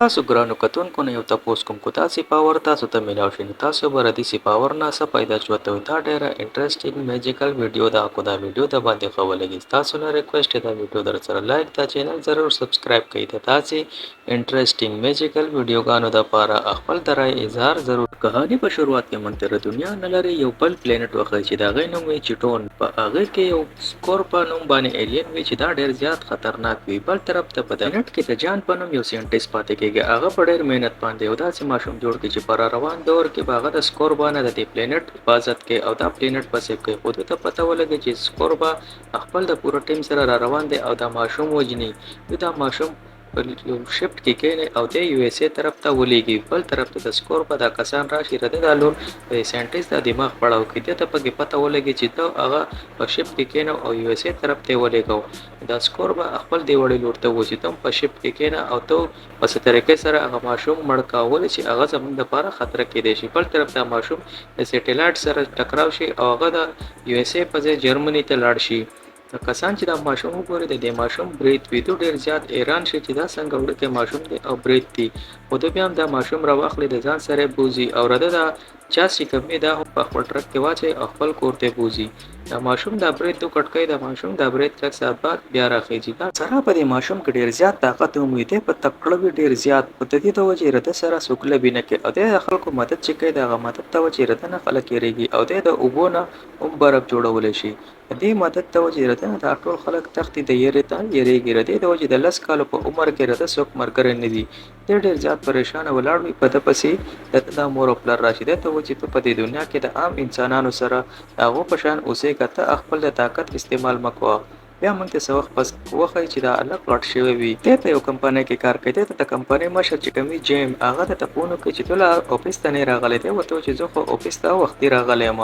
تاسو ګرانو کتونکو نه یو تپوس کوم کو داسی پاور تاسو ته ملاو شی نو تاسو به ردیسی پاور نه څه پیدا چوتوی دا ډیره انټرسټینګ میجیکل ویډیو ده کو دا ویډیو د باندی ښه ولګی ستاسو نه ریکویسټ دی دا ویډیو درسره لایک دا چینل ضرور سبسکرایب کړئ د داسی انټرسټینګ میجیکل ویډیوګانو د پاره خپل د رای اظهار ضرور کهانی په شروعات کې مونږ ته د دنیا نه لرې یو بل پلینټ وښیي چې د هغې نوم وي چیټون. په هغې کې یو سکورپا نوم باندې ایلین وي چې دا ډیر زیات خطرناک وي. بل طرف ته په پلینټ کې د جان په نوم یو سینټیست پاتې کیږي. هغه په ډیر محنت باندې یو داسې ماشوم جوړ کړي چې په راروان دور کې به هغه د سکوربا نه د دې پلینټ حفاظت کوي او دا پلینټ به سیف کوي. خو ده ته پته ولګي چې سکوربا خپل د پوره ټیم سره راروان دی او دا ماشوم وژني. ده دا ماشوم په یو شفټ کې کینې او دی یو ایس ای طرف ته ولیږي. بل طرف ته د سکور په دا کسان راشي رده دا لور د ساینټیست دا دماغ پړاو کې ده ته پکې پته ولګي چې ده هغه په شفټ کې کینو او یو ایس ای طرف ته ولیږو. دا سکور به خپل دی وړې لور ته وځي ته هم په شفټ کې کینه او ته په څه طریقې سره هغه ماشوم مړ کا ولې چې هغه زمونږ لپاره خطر کیدای شي. بل طرف دا ماشوم د سیټلایټ سره ټکراو شي او هغه د یو ایس ای په ځای جرمني ته لاړ شي. دا کسان چې دا ماشوم وګوري د دې ماشوم برید وي دو ډیر زیات حیران شي چې دا څنګه وړوکی ماشوم دی او برید دي خو ده بیا هم دا ماشوم راواخلي د ځان سره یې بوځي او رده دا چا چې کوم وي دا هم په خپل ټرک کې واچوي او خپل کور ته یې بوځي. دا ماشوم دا برید دو کټ کوي دا ماشوم دا برید لږ ساعت بعد بیا راخیژي. دا سره په دې ماشوم کې ډیر زیات طاقت هم وي دی په تکړه وي ډیر زیات خو د دې د وجې رده سره څوک لبي نه کوي او دی د خلکو مدد چې کوي د هغه مدد د وجې رده نه خلک یریږي او دی د اوبو نه هم برف جوړولی شي. د دې مدد د وجې رده نه دا ټول خلک تښتي د یرې ته یریږي ردې د وجې د لس کالو په عمر کې رده څوک مرګری نه دي دی ډیر زیات پریشانه ولاړ وي په ده پسې د ده دا مور او پلار راشي ده ته وایي چې ته په دې دنیا کې د عام انسانانو سره د هغو په شان اوسیږه ته خپل د طاقت استعمال مه کوه بیا موږ ته څه وخت پس وښیي چې دا هلک غټ شوی وي دی په یو کمپنۍ کې کار کوي دی ته د کمپنۍ مشر چې کوم وي جیم هغه ده ته فون وکړي چې ته لا افیس ته نه یې راغلی دی ورته وایي چې زه خو افیس ته وختي راغلی یم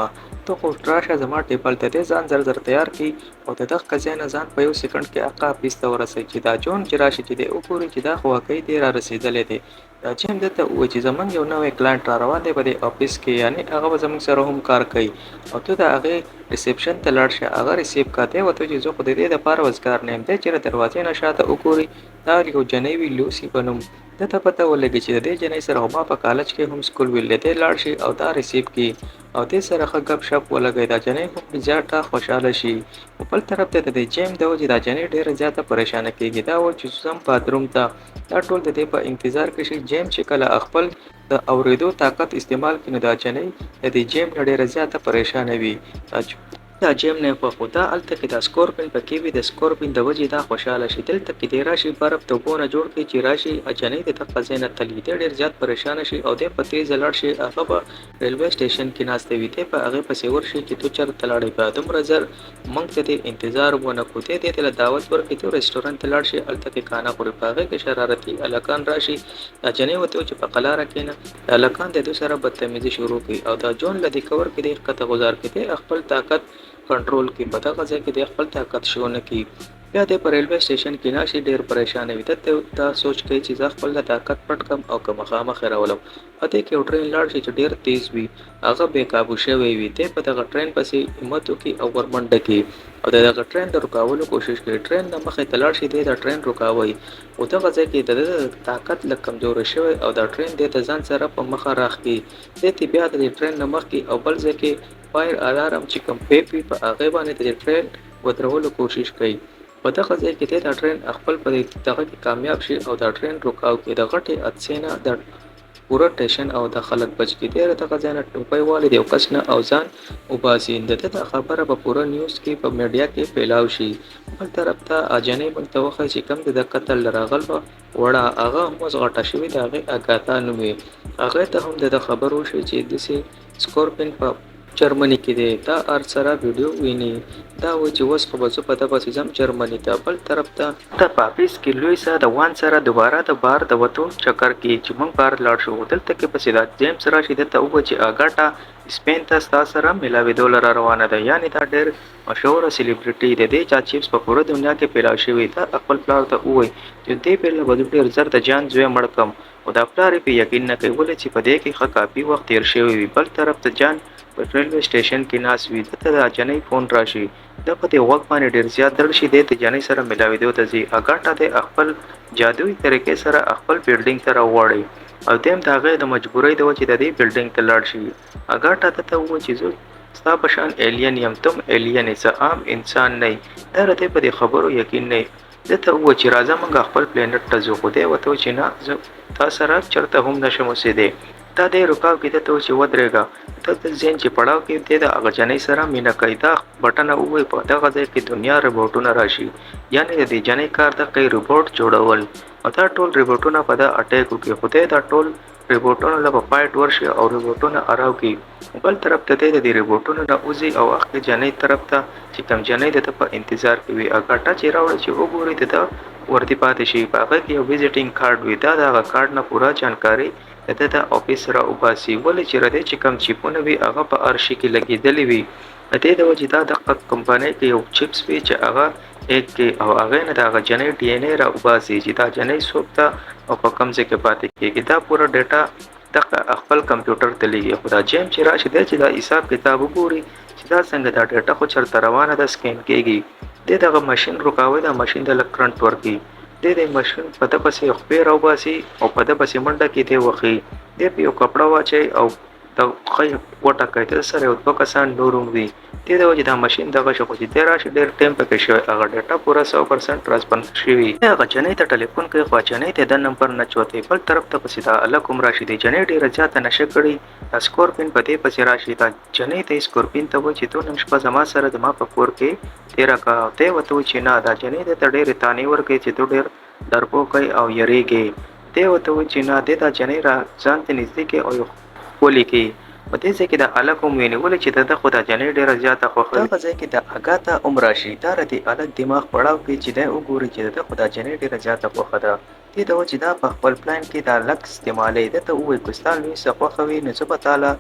ته خو راشه زما ټیبل ته دی ځان زر زر تیار کی او د دغه ځای نه ځان په یو سیکنډ کې اقا اپیس ته ورسوي چې دا جون چې راشي چې دی وګوري چې دا خو واقعي دی را رسیدلی دی. دا جیم ده ته ووایي چې زمونږ یو نوی کلاینټ را روان دی په دې اپیس کې یعنی هغه به زمونږ سره هم کار کوي او ته د هغې ریسیپشن ته لاړ شه هغه ریسیف کا. دی ورته وایي چې زه خو د دې لپاره وزګار نه یم. دی چې له دروازې نه شاته وګوري دا یو جنۍ وي لوسي په نوم. ده ته پته ولګي چې د دې جنۍ سره خو ما په کالج کې هم سکول وي له دې لاړ شي او دا ریسیف کړي او دې سره ښه ګپ شپ ولګوي دا جنۍ هم زیاته خوشحاله شي. خو بل طرف ته د دې جیم د وجې دا جنۍ ډیره زیاته پریشانه کیږي دا وایي چې ځم باتروم ته دا ټول د دې په انتظار کې شي جیم چې کله خپل د اوریدو طاقت استعمال کړي نو دا جنۍ د دې جیم نه ډیره زیاته پریشانه وي. دا جیم نه خوښ وو دا هلته کې دا سکورپین پکې وي د سکورپین د وجې دا خوشحاله شي دلته کې دی راشي برف د اوبو نه جوړ کړي چې راشي جنۍ د دقه ځای نه تلي دی ډیر زیات پریشانه شي او دی په تیزه لاړ شي هغه به ریلوی سټیشن کې ناسته وي دی په هغې پسې ورشي چې ته چرته لاړې بیا دومره زر مونږ ته دې انتظار ونه کړو دی دې ته له دعوت ورکړي ته رسټورانټ ته لاړ شي هلته کې کانه خوري په هغې کې شرارتي هلکان راشي دا جنۍ ورته وایي چې په قلاره کینه دا هلکان د دوی سره بدتمیزي شروع کړي او دا جون له دې کور کې دی ښکته غوځار کړي دی خپل طاقت کنټرول کړي په دغه ځای کې دی خپل طاقت شو نه کړي بیا دی په ریلوی سټیشن کې ناشي ډیر پریشانه وي ده دا سوچ کوي چې زه خپل طاقت پټ کړم او که مخامخ یې راولم په دې کې یو ټرین لاړ شي چې ډیر تیز وي هغه بې کابو شوی وي دی په دغه ټرین پسې همت وکړي او ورمنډه کړي او د دغه ټرین د رکاولو کوشش کوي ټرین د مخې ته لاړ شي دی دا ټرین رکاوي خو دغه ځای کې د ده طاقت لږ کمزوری شوی او دا ټرین دی د ځان سره په مخه راښکي دی ته بیا د دې ټرین نه مخکې او بل ځای کې فایر الارم چې کوم پیپ وي په هغې باندې د دې ټرین ودرولو کوشش کوي په دغه ځای کې دی دا ټرین خپل په دغه کې کامیاب شي او دا ټرین رکاو کړي د غټې حادثې نه د پوره ټیشن او دا خلک بچ کړي. دی له دغه ځای نه ټوپۍ والي د یو کس نه او ځان وباسي. د ده دا خبره به پوره نیوز کې په میډیا کې پیلاو شي. بل طرف ته اجنۍ موږ ته وښایي چې کوم د ده قتل له راغل وه وړه هغه هم اوس غټه شوې د هغې اګاتا نوم وي. هغې ته هم د ده خبر وشي چې دسې سکورپین په جرمني کې دی دا ار سره ویډیو ویني دا وایي چې اوس خو به زه په ده پسې ځم جرمني ته بل طرف ته ته په افیس کې لوی سه د وان سره دوباره د بار د وتو چکر کې چې موږ بار لاړ شو دلته کې پسې دا جیمز راشي ده ته ووایي چې اګاټا سپین ته ستا سره ملاویدو له راروانه ده یعنې دا ډیر مشهوره سیلیبریټي د دې چا چیپس په پوره دنیا کې پیلاو شوی دا خپل پلار ته ووایي چې دې پیر له به زه ډیر زر د جان زوی مړ کړم خو دا پلار یې پرې یقین نه کوي ولې چې په دې کې ښه کافي وخت تېر شوی وي. بل طرف ته جان په ریلوې سټیشن کې ناست وي، ده ته د جنۍ فون راشي، ده په دې غوږ باندې ډېر زیات درد شي، دی د جنۍ سره ملاوېدو ته ځي، اګاټا دی خپل جادويي طریقې سره خپل بلډینګ ته راوغواړي او دی هم د هغې د مجبورۍ د وجې د دې بلډینګ ته لاړ شي. اګاټا ده ته وویل چې زه ستا په شان ایلین یم، ته هم ایلین یې، څه عام انسان نه یې. دا د دې په دې خبرو یقین نه. ده ته وویل چې راځه موږ خپل پلانټ ته ځو، خو دی ورته وویل چې نه، زه تا سره چرته هم نشم اوسېدی. دا دی رکاو کې ده ته وویل چې ودرېږه، ته د ذهن چې پړاو کې دی د هغه جنۍ سره مینه کوي. دا بټنه ووایي په دغه ځای کې دنیا روبوټونه راشي، یعنې د دې جنۍ کار ده کوي روبوټ جوړول او دا ټول روبوټونه په دا اټیک وکړي، خو دی دا ټول روبوټونو له په فایټ ورشي او روبوټونه اراو کړي. بل طرف ته دی د دې روبوټونو نه وځي او هغې جنۍ طرف ته چې کوم جنۍ د ده په انتظار کې وي، اګاټا چې راوړي چې وګوري د ده وردی پاتې شي. په هغه کې یو ویزیټینګ کارډ وي، دا د هغه کارډ نه پوره جانکاري د ده د آفس را وباسي، ولې چې ردې چې کوم چیپونه وي هغه په هر شي کې لګېدلي وي. د دې د وجې دا دغه کمپنۍ کې یو چپس وي چې هغه هیک کړي او هغې نه د هغه جنۍ ډي این ای را وباسي چې دا جنۍ څوک ده او په کوم ځای کې پاتې کېږي. دا پوره ډیټا دغه خپل کمپیوټر ته لیږي. خو دا جیم چې راشي دی چې دا حساب کتاب وګوري چې دا څنګه دا ډیټا خو چرته روانه ده، سکین کېږي. دی دغه ماشین رکاوي، دا ماشین د لږ کرنټ ورکړي، دی د ماشین په ده پسې خپې راوباسي او په ده پسې منډه کې دی وخي، دی په یو کپړه واچوي او د ښه وټکوي. د سره یو دوه کسان نور هم وي، دې د وجې دا ماشین دغه شي. خو چې دی راشي ډېر ټایم پکې شوی، هغه ډیټا پوره 100% ټرانسفر شوي. دی هغه جنۍ ته ټلیفون کوي، خو جنۍ ته دا نمبر نه چوتوي. بل طرف ته پسې دا هلک هم راشي، دې جنۍ ډېره زیاته نشه کړې، دا سکورپین په دې پسې راشي. دا جنۍ ته یې سکورپین ته وایي چې ته نن شپه زما سره زما په کور کې تېره کړه، او دی ورته وایي چې نه. دا جنۍ ده ته ډېرې طعنې ورکوي چې ته ډېر ډرپوکی او یریږې. دی ورته وایي چې نه. دی دا جنۍ را ځان ته نږدې کوي او یو ښکلې کوي. په دې ځای کې د هلک هم ویني، ولې چې د ده خو دا جنۍ ډېره زیاته خوښه وي. دغه ځای کې د اګاتا هم راشي، دا د دې هلک دماغ پړاو کوي چې دی وګوري چې د ده خو دا جنۍ ډېره زیاته خوښه ده. دې ته وایي چې دا په خپل پلان کې دا هلک استعمالوي. ده ته ووایي که ستا لویسه خوښه وي نو زه به تا له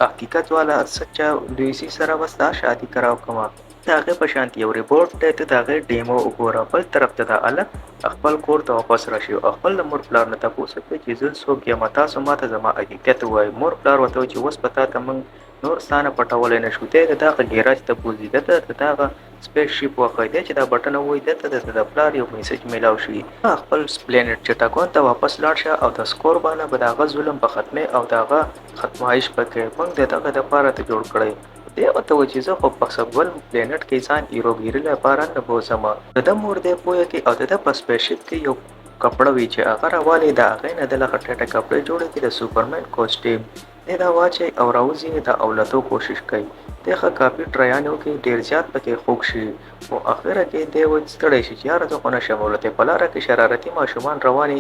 حقیقت والا سچا لویسي سره به ستا شادي کراو کوم. د هغې په شانتې یو ریبوټ دی، ته د هغې ډیمو وګوره. بل طرف ته دا هلک خپل کور ته واپس راشي او خپل د مور پلار نه تپوس وکړي چې زه څوک یم، تاسو ما ته زما حقیقت ووایئ. مور پلار ورته وایي چې اوس به تا ته موږ نور ستا نه پټولی نه شو. دی د دغه ګیراج ته بوځي، ده ته د دغه سپیس شیپ وښایي. دی چې دا بټن ووایي ده ته د ده د پلار یو میسج میلاو شي. خپل پلانټ چټاګون ته واپس لاړ شه او د سکوربانه به د هغه ظلم به ختمې او د هغه ختمایش به کوې، موږ د دغه دپاره ته جوړ کړی. دی ورته وایي چې زه خو په څه بل پلانټ کې ځان هیروګیري لپاره نه بوځم. د ده مور دی پوهه کړي او د ده په سپیس شیپ کې یو کپړه وي چې هغه راوالي، د هغې نه د لغه ټیټه کپړې جوړې کړي، د سوپرمن کوسټیم دی دا واچوي او راوځي، د اولتو کوشش کوي. دی ښه کافي ټرایانې وکړي، ډېر زیات پکې خوږ شي، خو اخره کې دی وایي ستړی شي چې یاره زه خو نه شم اولتی. په لاره کې شرارتي ماشومان روان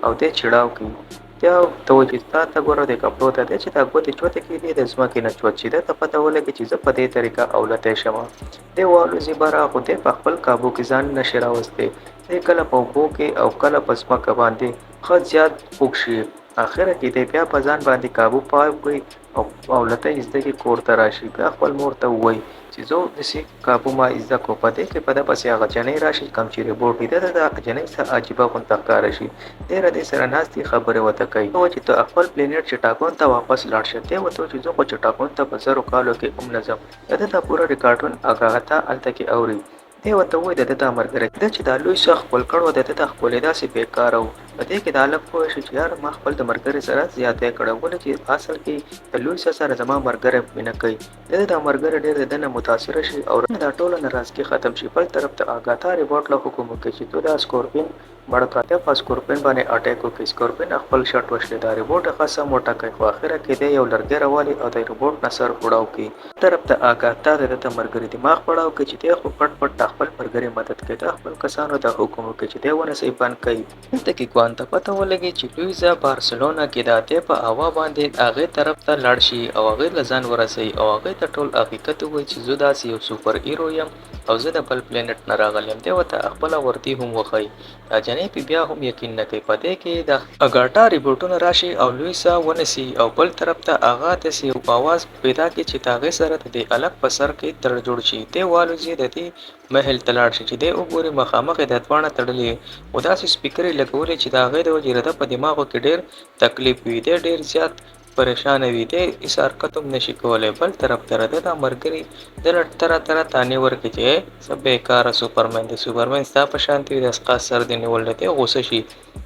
او دی چړاو کوي. دی ورته وایي چې تا ته ګوره دې کپړو ته، دی چې دا ګوتې چوتې کړي د ځمکې نه چوت شي، ده ته پته ولګي چې زه په دې طریقه اولتی شم. دی والوځي بره، خو دی په خپل قابو کې ځان نه شي راوستی. دی کله په اوبو کې او کله په ځمکه باندې ښه زیات خوږ شي. اخره کې دی بیا په ځان باندې قابو پاو کړي او اولته یې زده کړي، کور ته راشي، بیا خپل مور ته ووایي چې زه داسې قابو ما زده کړو. په دې کې په ده پسې هغه جنۍ راشي کوم چې ریبوټ وي، ده ته د جنۍ څه عجیبه غوندته ښکاره شي. دی له دې سره ناست دي، خبرې ورته کوي چې ته خپل پلانټ چټاګون ته واپس لاړ شه. دی ورته وایي چې زه خو چټاګون ته په 1000 کالو کې هم نه ځم. د ده دا پوره ریکارډون اګاتا هلته کې اوري. دی ورته ووایي د ده دا ملګری ده چې دا لوی څه ښکل کړو، د ده دا ښکلېدا څه بېکاره وو. په دې کې دا هلک پوه شو چې یاره ما خپل د ملګري سره زیاتی کړی، ولې چې اصل کې د لوی څه سره زما ملګری مینه کوي. د ده دا ملګری ډېر د ده نه متاثره شي او دا ټوله ناراضګي ختم شي. بل طرف ته اګاتا ریبوټ له حکم وکړي چې ته دا سکورپین مړ کړه. دی په سکورپین باندې اټیک وکړي، سکورپین خپل شټ وشلې، دا ریبوټ ښه سم وټکوي، خو اخره کې دی یو لرګی راوالي او د ریبوټ نه سر پړاو کړي. بل طرف ته اګاتا د ده د ملګري دماغ پړاو کړي چې دی خو پټ پټ د خپل ملګري مدد کوي. دا خپل کسانو ته حکم وکړي چې دی ونیسئ بند کړئ. دلته کې ګوان ته پته ولګي چې لویزا بارسلونا کې ده، دی په هوا باندې هغې طرف ته لاړ شي او هغې له ځان ورسوي او هغې ته ټول حقیقت ووایي چې زه داسې یو سوپر هیرو یم او زه د بل پلانټ نه راغلی یم. دی ورته خپله وردی هم وښایي. دا جنۍ پې بیا هم یقین نه کوي. په دې کې د اګاټا ریبوټونه راشي او لویسا ونیسي او بل طرف ته هغه داسې یو اواز پیدا کړي چې د هغې سره د دې هلک په سر کې تړ جوړ شي. دی والوځي، د دې محل ته لاړ شي چې دی وګوري مخامخ یې دا دواړه تړلي وي، خو داسې سپیکر یې لګولی چې د هغې د وجې د ده په دماغو کې ډېر تکلیف وي. دی ډېر زیات پریشانه وي، دی هیڅ حرکت هم نشي کولی. بل طرف ته د دا ملګري ده له تره تره طعنې ورکړي چې څه بېکاره سوپرمن دی، سوپرمن ستا په شانتې وي، د اسقاط سر دې نیولی دی، غوسه شي.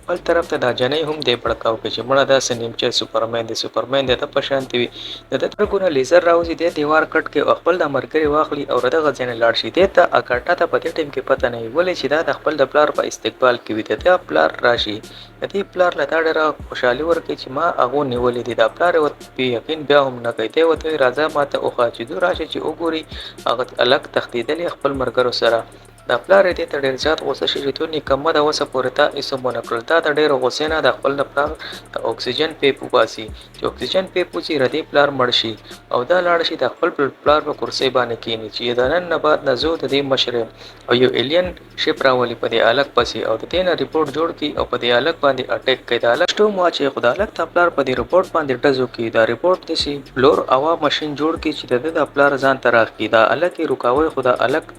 بل طرف ته دا جنۍ هم دی بړکاو کوي چې مړه دا څه نیمچه سوپرمن دی، سوپرمن دی د په شانتې وي. د ده سترګو نه لیزر راوځي، دی دیوار کټ کوي او خپل دا ملګري واخلي او دغه ځای نه لاړ شي. دی ته اګاټا ته په دې ټایم کې پته نه وي، ولې چې دا د خپل د پلار په استقبال کې وي. د ده پلار راشي، د دې پلار له دا ډېره خوشحالي ورکوي چې ما هغو نیولي دي. دا پلار یې ورته یقین بیا هم نه کوي، دی ورته وایي راځه ما ته وښیه. چې دوی راشي چې وګوري هغه هلک تښتېدلی خپل ملګرو سره. دا پلار یې دې ته ډېر زیات غوسه شي چې تو نیکه د اوسه پورې تا هېڅ هم ونه کړل. دا د ډېرې غوسې نه د خپل د پلار د اکسیجن پیپ وباسي، چې اکسیجن پیپ وځي ردې پلار مړ شي او دا لاړ شي د خپل پلار په کرسۍ باندې کښېني چې د نن نه بعد نه زه د دې مشر یم. او یو ایلین شپ راولي په دې هلک پسې او د دې نه رپورټ جوړ کړي او په دې هلک باندې اټیک کوي. د هلک شتوم واچوي، خو د هلک د پلار په دې رپورټ باندې ډز وکړي. دا رپورټ داسې بلور هوا ماشین جوړ کړي چې د ده د پلار ځان ته راښکي. دا هلک یې روکاوی، خو دا هلک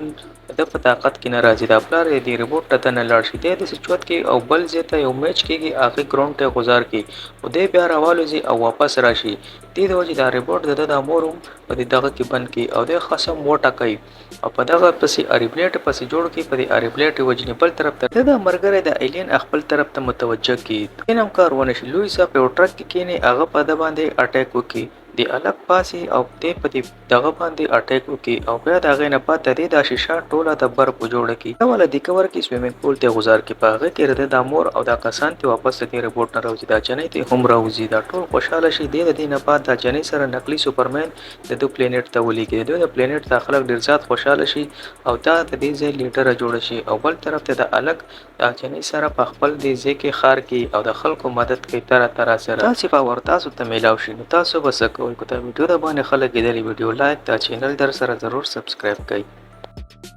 د ده په طاقت کې نه راځي. دا پلار یې دې رپورټ ته دننه لاړ شي، دی داسې چوت کوي او بل ځای ته یو میچ کېږي، هغې ګراونډ ته یې غوځار کړي، خو دی بیا راوالوځي او واپس راشي. دې د وجې دا رپورټ د ده د مور هم په دې دغه کې بند کړي او دی خصم وټکوي او په دغه پسې اریبلیټ پسې جوړ کړي، په دې اریبلیټ یې وژني. بل طرف ته د ده ملګری د ایلین خپل طرف ته متوجه کړي، دین هم کار ونه شي. لوی صاحب په یو ټرک کې کښېني، هغه په ده باندې اټیک وکړي، دی هلک پاڅي او دی په دې دغه باندې اټیک وکړي او بیا د هغې نه بعد د دې دا شیشه ټوله د برفو جوړه کړي. دا والا دیکه ورکړي، سویمنګ پول ته یې غوځار کړي، په هغه کې د ده دا مور او دا کسان ترې واپس د دې ربوټ نه راوځي، دا جنۍ ترې هم راوځي، دا ټول خوشحاله شي. دی د دې نه بعد دا جنۍ سره نقلي سوپرمن د ده پلینټ ته ولیږي. د دوی د پلینټ دا خلک ډېر زیات خوشحاله شي او دا د دې ځای لیډره جوړه شي. او بل طرف ته د هلک دا جنۍ سره په خپل دې ځای کې ښار کې او د خلکو مدد کوي تره تره سره. داسې باور تاسو ته میلاو شي نو تاسو به څه کوئ؟ که دا ویډیو درباندې ښه لګیدلې، ویډیو لایک، دا چینل درسره ضرور سبسکرایب کړئ.